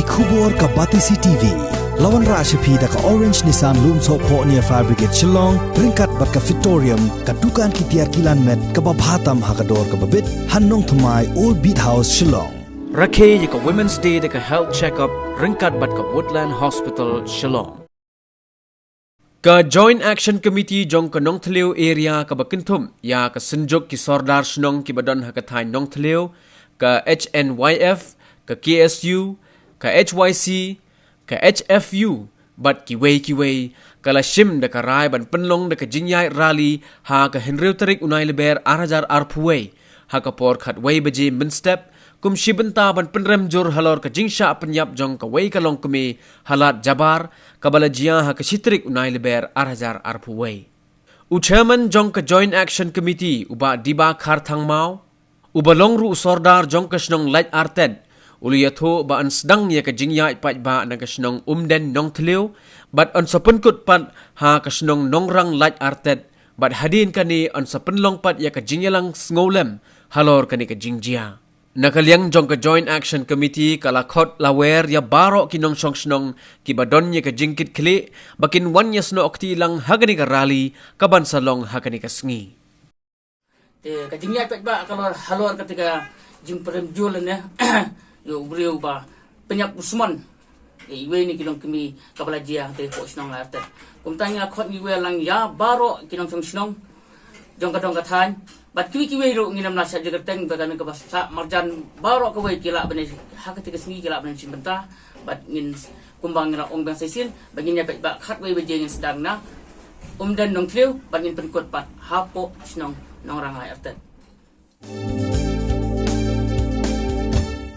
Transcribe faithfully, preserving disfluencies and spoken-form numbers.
Khubor ka Batesi T V. La wanrah sha phi da ka Orange Nissan Lumsohphoh near Fire Brigade Shillong, ryngkat bad ka Fitorium, ka dukan ki tiar kilan met kaba bha tam ha ka dor kaba bit, ha Nongthymmai, Old Beat House, Shillong. Rakhe ïa ka Women's Day da ka health check-up ryngkat bad ka Woodland Hospital, Shillong. Ka Joint Action Committee jong ka Nongthliew area kaba kynthup ïa ka synjuk ki sordar shnong kiba don ha ka thaiñ Nongthliew, ka H N Y F, ka K S U, ka H Y C, ka H F U, bad kiwei kiwei, ka la shim da ka rai ban pynlong da ka jingïaid rally ha ka hynriew tarik u Nailber ar hajar arphew wei, ha ka por khatwei baje mynstep, kum shi bynta ban pynrem jur halor ka jingshah pynïap jong kawei ka longkmie ha Lad Jabar, kaba la jia ha ka shi tarik u Nailber ar hajar arphew wei. U chairman jong ka Joint Action Committee, u Bah Diba Kharthang Maw, uba long ruh u sordar jong ka shnong Laitartet, u la ïathuh ba yn sdang ïa ka jingïaid paidbah na ka shnong Umden Nongthliew, bad yn sa pynkut pat ha ka shnong Nongrang Laitartet, bad hadien kane yn sa pynlong pat ïa ka jingïalang sngewlem halor kane ka jingjia. Na ka liang jong ka Joint Action Committee ka la khot la wer ïa baroh ki nongshong shnong kiba don ïa ka jingkitkhlieh ba kin wan ïasnoh kti lang ha kane ka rally kaban sa long ha kane ka sngi. Te ka jingïaid paidbah ka la halor kata ka jingpynrem jur lane ïa u briew ba pynïap u Sumon. Ïa iwei na ki longkmie kaba la jia te poh shnong Laitartet. Kumta ngi la khot ngi wer lang ïa baroh ki nongshong shnong jong ka dong ka thaiñ. Bad kiwei kiwei ruh ngin ym lah shah jingkyrteng ba kane kaba sah marjan baroh kawei ki lah ban ha kata ka sngi ki lah ban shim bynta. Bad ngin kumba ngi la ong biang sa shisien ba ngin ïa paidbah khatwei baje ngin sdang na Umden Nongthliew bad ngin pynkut pat hapoh shnong Nongrang Laitartet.